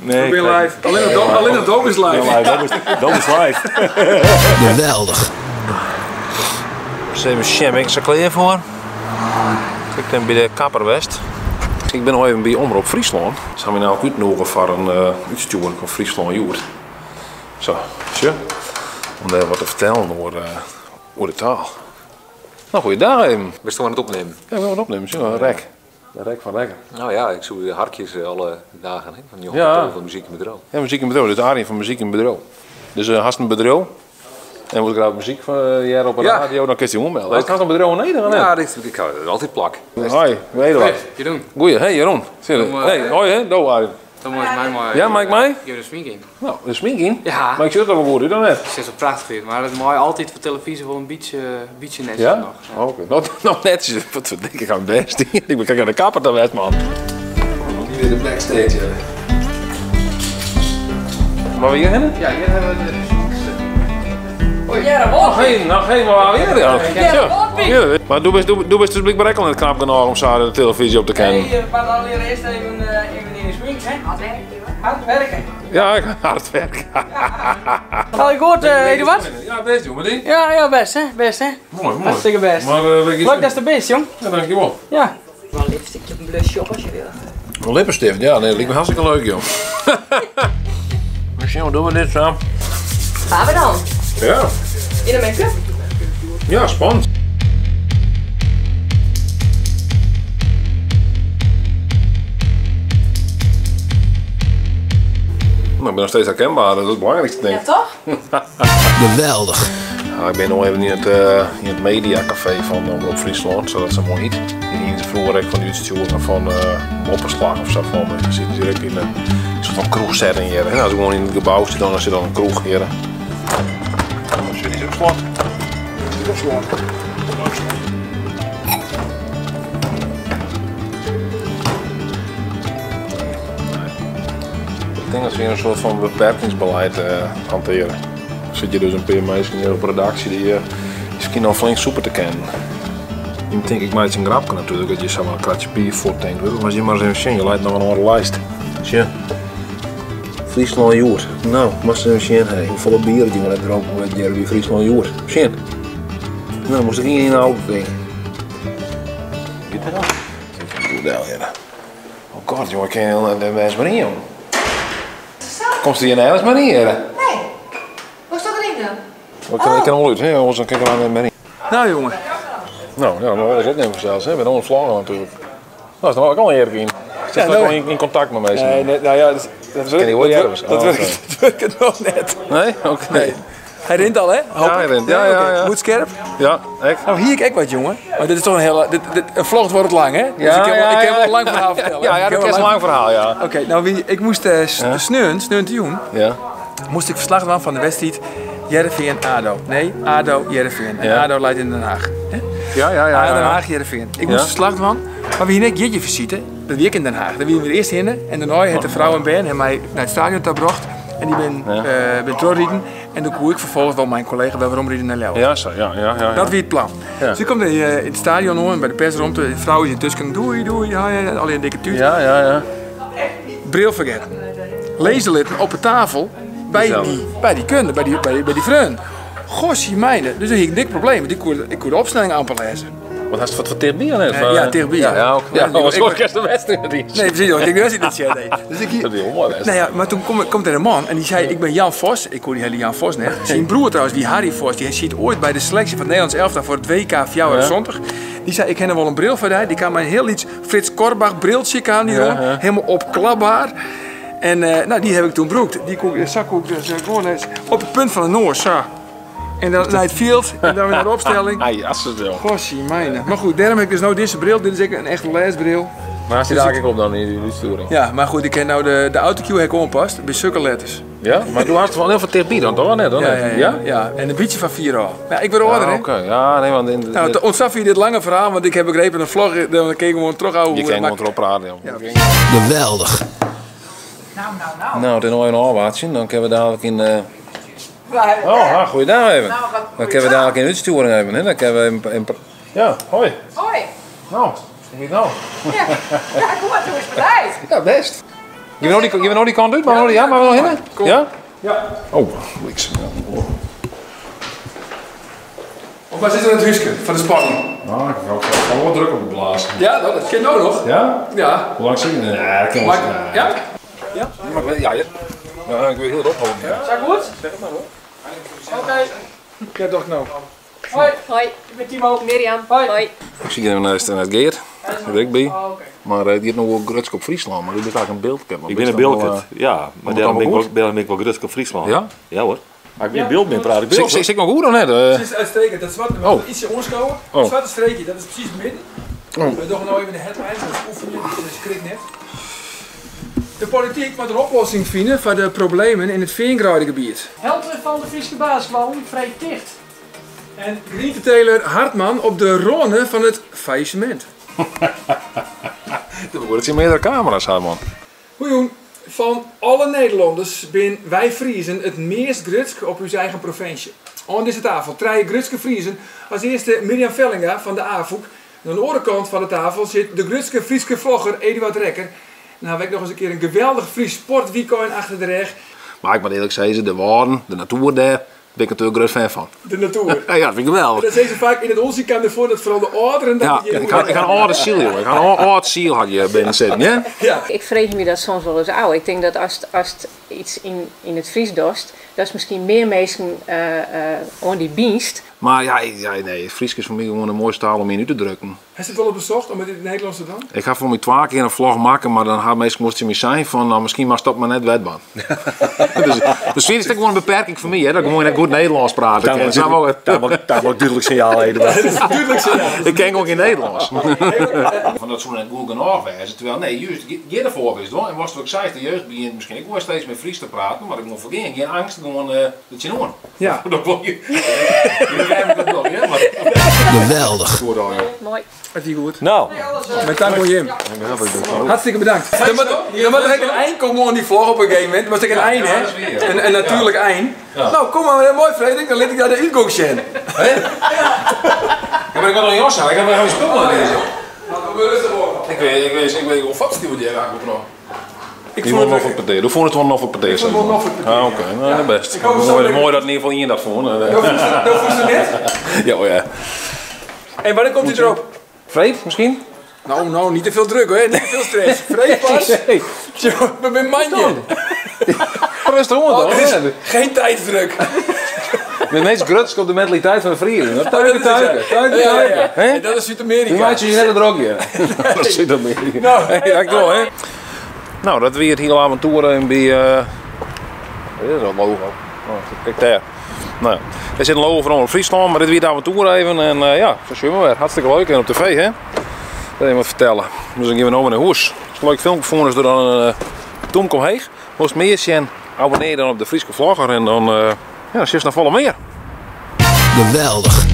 Nee. We binne live. Allinnich do bist live. Do bist live. Geweldich. Ris even sjen, bin ik sa klear foar? Ik bin by de kapper west. Ik bin noch even by Omrop Fryslân. Se ha my no útnûge foar in útstjoering fan Fryslân Hjoed. Sa, sjoch. Om dêr wat te fertellen oer de taal. No, goeiedag even. Bist oan it opnimmen? Ja, ik bin oan it opnimmen. Sjoch, rek. De rek fan rekken. No ja, ik soe de harkjes alle dagen, hè, fan 9 tot 12 Muzyk yn Bedriuw. Ja, Muzyk yn Bedriuw. Dit is Arjen fan Muzyk yn Bedriuw. Dus hast in bedriuw en wolst graach muzyk hearre op de radio, dan kinst dy oanmelde. Hast in bedriuw nedich of net? Ja, ik ha altyd plak. Hoi, Eduard. Hey, Jeroen. Goeie, hey Jeroen. Hey, hoi hè, do Arjen. Dan moatst my mei. Ja, mei ik mei? Gean de smink yn. No, de smink yn? Ja. Mar ik sjoch der wol goed út, of net? Sjochst der prachtich út, mar it mei altyd foar telefyzje wol in bytsje netsjes ja? noch. Ja? Oké, noch netsjes. Wat ferdikke, ik ha bêst dien. Ik bin krekt nei de kapper ta west, man. Hier de backstage. Waar we hier heen? Ja, hier hebben we de Hoi. Nog geen, maar weer. Ja. Ja. Maar do bist dus blykber ek al net knap genôch om sa de televyzje op te kennen. Nee, maar dan earst even yn de smink, hè? Hard werken, hoor. Hard werken. Ja, hard werken. Al goed, Eduard? Ja, best, jongen. Die? Ja, ja, best, hè? Best, hè? Mooi, mooi. Hartstikke best. Maar, Leuk dat je er bent, jong. Ja, dankjewel. Ja. Wel een lipstickje of een blushje op als je wil. Een lippenstift, ja, nee, dat lijkt me hartstikke leuk, joh. Misschien doen we dit zo. Waar we dan? Ja. In de make-up? Ja, spannend. Nou, ik ben nog steeds herkenbaar, dat is het belangrijkste denk ik. Ja, toch? Geweldich. Nou, ik ben nog even in het mediacafé van Omrop Fryslân, zodat ze mooi niet. In de vroeger van de uitsturing van Opperslag of zo van me. Je zit natuurlijk in een soort van kroegsetting hier. En als ik gewoon in het gebouw zit, dan zit dan een kroeg hier. Dan zit hij op slot. Op slot. Op slot. Ik denk dat ze hier een soort van beperkingsbeleid hanteren. Er zit je dus een paar mensen in de redactie die misschien al flink soeper te kennen. Ik denk ik maak een grapje natuurlijk, dat je zo maar een kratje bier voortankt wordt. Maar zie maar eens even zien, je leidt nog een andere lijst. Tja. Fryslân Hjoed. Nou, moest even zien, hey. Hoeveel bier die we net dronken met Jeremy Fryslân Hjoed. Zien. Nou, moest ik niet in de auto drinken. Goed wel, ja. Oh god, jongen, ik ken heel de mensen maar in, jongen. Komst hier nergens maar in, hè? Nee. Hoe is dat erin dan? Ik kan al uit, hè, jongens, dan kijk ik er maar in. Nou, jongen. Nou, ja, maar dat is opnemen vanzelfs, hè. Ik ben al een vlogger natuurlijk. Nou, is nog ook al eerlijk in. Zit Ja, ook nou, al in contact met mensen? Nee, nee, nou ja, dat is, dat Ken je werkt, wel dat ergens? dat Oh, werkt, oké. dat werkt nog net. Nee? Oké. Nee. Hij rint al, hè? Hoop Ja, hij ik. rint. Ja, ja, oké. ja. Moet scherp? Ja, echt. Nou, hier kijk wat, jongen. Maar dit is toch een hele... Dit, dit, een vlog wordt lang, hè? Dus Ja, ja, ik kan ja. wel een lang verhaal vertellen. Ja, ja, Ik dat kan is wel een lang verhaal, ja. Oké, nou, wie, ik moest Ja? sneun te doen. Ja. Moest ik verslag doen van de wedstrijd Heerenveen ADO. Nee, ADO Heerenveen. En Ja. ADO leidt in Den Haag. Hè? Ja, ja, ja, ADO Den ja. Haag, Heerenveen. Ik moest Ja. verslag doen, maar wie net Jitje visite, dat wie ik in Den Haag. Daar wie we eerst heen en daarna heeft de vrouw en Ben en mij naar het stadion gebracht. En die Ja. ben doorrijden. En toen koe ik vervolgens wel mijn collega wel waarom rijden naar Leeuwarden. Ja, zo, ja, ja, ja, ja. Dat wie het plan. Ja. Dus ik kom in het stadion hoor, bij de persruimte. De vrouw is intussen, doei, doei, ja, ja, alleen een dikke tuut. Ja, ja, ja. Bril vergeten. Lezen litten op de tafel Gezellig. bij die kunde, bij die vreun. Gossie mijne. Dus dan had ik een dik probleem, want ik kon de opstelling amper lezen. Wat had je wat voor tegen aan het? Ja, tegen bier. Ja, ja, oké. Ja, Ja, dat was ik- gewoon gisteren wedstrijd. Nee, precies, joh. Ik wist niet dat jij deed. Dus ik hier- Dat is heel mooi, Nou ja, maar toen komt er een man en die zei, ik ben Jan Vos. Ik hoor die hele Jan Vos net. Zijn broer trouwens, die Harry Vos, die ziet ooit bij de selectie van het Nederlands elftal voor het WK 94. Ja. Die zei, ik heb er wel een bril voor die. Die kan mij een heel iets Frits Korbach briltje kan die Ja, hoor. ja. Helemaal opklapbaar. En nou, die heb ik toen broekt. Die kon, de zak ook dus gewoon eens op het punt van de Noord, zo. En dan naar het field en dan weer naar de opstelling. Ah, ja, dat is wel. Gossie mijne. Maar goed, daarom heb ik dus nou deze bril. Dit is echt een echte leesbril. Maar als die Dus daar ik ook op dan in die sturing? Ja, maar goed, ik ken nou de autocue heb ik oppast bij zulke letters. Ja, maar toen had het wel heel veel tegen dan toch? Net, hoor, Ja, net. ja, ja, Ja? ja. En een beetje van 4 al. Ja, ik ben order, Ja, hè? oké. Ja, nee, want in de, Nou, de- ontsaf je dit lange verhaal, want ik heb begrepen een vlog, dan keek ik gewoon terug ouwe Je hoeren, kan maar gewoon erop praten, joh. Ja. Geweldig. Nou, nou, nou. Nou, het is nog even een afwaartje. Dan kunnen we dadelijk in Waar hebben we Oh, het? ah, goeiedag even. Nou, we gaan Dan kunnen we dadelijk in uitsturen even, hè? Dan kunnen we in, in, ja, hoi. Hoi. Nou, hoe is het nou? Ja, ja, kom maar, hoe is het bij? Ja, best. Gean we no dy kant út? Ja, moatte we no hinne? Ja? Ja. Oh, bliksem. Of waar zit er in het huske voor de spanning? Nou, ik ga wel druk op het blazen. Ja, dat kan nou nog. Ja? Ja. Hoe lang zit je? Nee, dat kan wel. Ja? Ja? Ja, ja. Ja, ik wil heel erg ophouden. Ja. Is dat goed? Zeg het maar hoor. Oké. Ja, toch nou. Hoi. Hoi. Ik ben Timo. Mirjam. Hoi. Hoi. Ik zie even naar het Geert. Daar ben ik bij. Maar die heeft nog wel grutsk op Friesland, maar die is eigenlijk een beeldkent. Ik ben een beeldkent, ja. Maar daarom ben ik wel grutsk op Friesland. Ja? Ja hoor. Maar ik ben in beeld meer praat ik beeld. Zit ik nog goed of net? Het is uitstekend. Dat zwarte, oh. Ietsje onschouwen. Het zwarte streekje, dat is precies het midden. Oh. We doen nou even de headlines, dat is oefenen, dat is schrik net. De politiek moet een oplossing vinden voor de problemen in het Veenkruidengebied. Helft van de Friese basiskwam vrij dicht. En groenteteler Hartman op de ronde van het faillissement. Dat zijn meerdere camera's, Hartman. Goeie, van alle Nederlanders zijn wij Friezen het meest grutsk op uw eigen provincie. Aan deze tafel drie grutske Friezen. Als eerste Mirjam Vellinga van de AFOEK. En aan de andere kant van de tafel zit de grutske Frieske vlogger Eduard Rekker. En dan heb ik nog eens een keer een geweldig Fries sportweekend achter de rug. Maar ik moet eerlijk zeggen, de waarden, de natuur daar, ben ik natuurlijk groot fan van. De natuur? Ja, dat vind ik geweldig. Dat zijn ze vaak in het onze kwam ervoor dat vooral de ouderen... Ja, ik had een oude ziel, jongen. Ik had een oud ziel had je binnen zitten, ja? Ja. Ik vrees me dat soms wel eens oude. Ik denk dat als het iets in het Fries dost, dat is misschien meer mensen aan die dienst. Maar ja, nee, Fries is voor mij gewoon een mooie taal om in u te drukken. Heeft het wel op bezocht om het in het Nederlands te doen? Ik ga voor mij 2 keer een vlog maken, maar dan had meestal moest je me zijn van, nou, misschien maar stop maar net wetbaan. dus is het gewoon een beperking voor mij, hè, dat ik gewoon net goed Nederlands praat. Daar mag ik duidelijk signaal eten. Dat is duidelijk signaal. Ik ken gewoon geen Nederlands. Van dat zou net goed genoeg wezen, terwijl nee, juist, je ervoor is hoor. En was het ook zei, de jeugd begint misschien ik hoor steeds meer Fries te praten, maar ik moet voor geen angst, gewoon dat je hoor. Ja. Dat wil je. Geweldig. Mooi. Het is goed. Nou. Met dank voor Jim. Hartstikke bedankt. Er moet er een eind komen aan die vlog op een gegeven moment. Er moet een eind, hè? Een natuurlijk eind. Nou, kom maar, mooi Frederik, dan laat ik daar de uitgang zien. Ja, maar ik had nog een jas aan, ik heb nog geen spul aan deze. Nou, Ik weet wel vast die wat jij eigenlijk nog. Ik vond het nog voor het. Hoe vond het wel nog voor het? Ik vond het wel nog voor het. Ah, oké, nou, dat best. Mooi dat in ieder geval iemand dat vond. Dat voest net? Ja, oh ja. En wanneer komt hij erop? Vreed, misschien? Nou, niet te veel druk hoor, niet te veel stress. Vreed pas. We zijn mandje. Rustig om toch? Geen tijdsdruk. De meest grutsk op de mentaliteit van de Frieren. Tuiken, tuiken, tuiken, tuiken. Dat is Zuid-Amerika. Die maatje je net een drogje. Dat is Zuid-Amerika. Nou, ja, ik wil, hè. Nou, dat weer het hele avontuur en bij. Dit is al logo. Oh, kijk daar. Nou, er zit een logo van Omroep Friesland, maar dit weer het avontuur even. En ja, zo zien we weer. Hartstikke leuk. En op tv, hè? Dat even wat vertellen. Dus dan gaan we nou naar huis. Als een leuk filmpje vonden is er dan een uh, omheen. Moest meer zien, abonneer dan op de Frieske Vlogger en dan, ja, dan zit je nog volle meer. Geweldig.